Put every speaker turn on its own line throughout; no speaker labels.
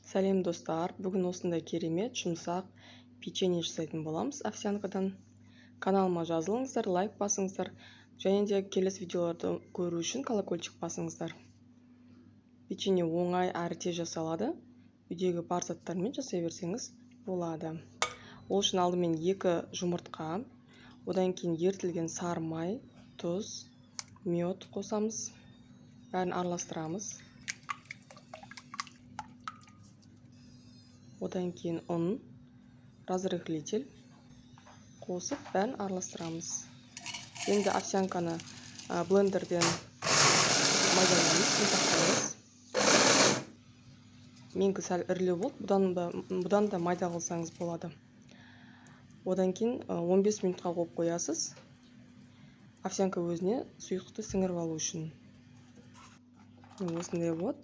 Сәлем, достар! Бүгін осындай керемет жұмсақ печенье жасайтын боламыз овсянкадан. Каналыма жазылыңыздар, лайк басыңыздар және де келесі видеоларды көру үшін колокольчик басыңыздар. Печенье оңай әрі тез жасалады. Үйдегі бар заттармен жасай берсеңіз болады. Ол үшін алдымен 2 жұмыртқа, одан кейін ерітілген сары май, тұз, мед қосамыз. Бәрін араластырамыз. Одан кейін ұн, разрыхлитель қосып, бәрін араластырамыз. Енді овсянканы блендерден майдалаймыз, ұнтақтаймыз. Менікі сәл ірілеу болды, бұдан да майда қылсаңыз болады. Одан кейін 15 минутқа қойып қоясыз. Овсянка өзіне сұйықтықты сіңіріп алу үшін. Осындай болады.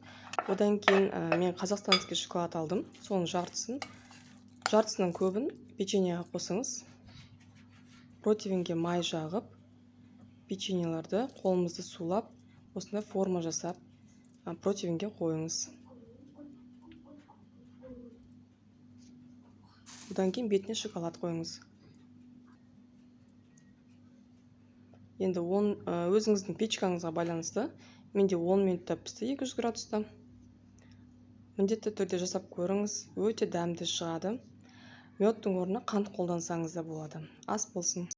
Одан кейін мен казахстанский шоколад алдым. Соның жартысының көбін печеньеға қосыңыз. Противеньге май жағып, печеньелерді қолымызды сулап, осындай форма жасап, противеньге қойыңыз. Одан кейін бетіне шоколад қойыңыз. Енді өзіңіздің печкаңызға байланысты, менде 10 минутта пісті 200 градуста. Міндетті түрде жасап көріңіз, өте дәмді шығады. Медтің орнына қант қолдансаңыз да болады. Ас болсын.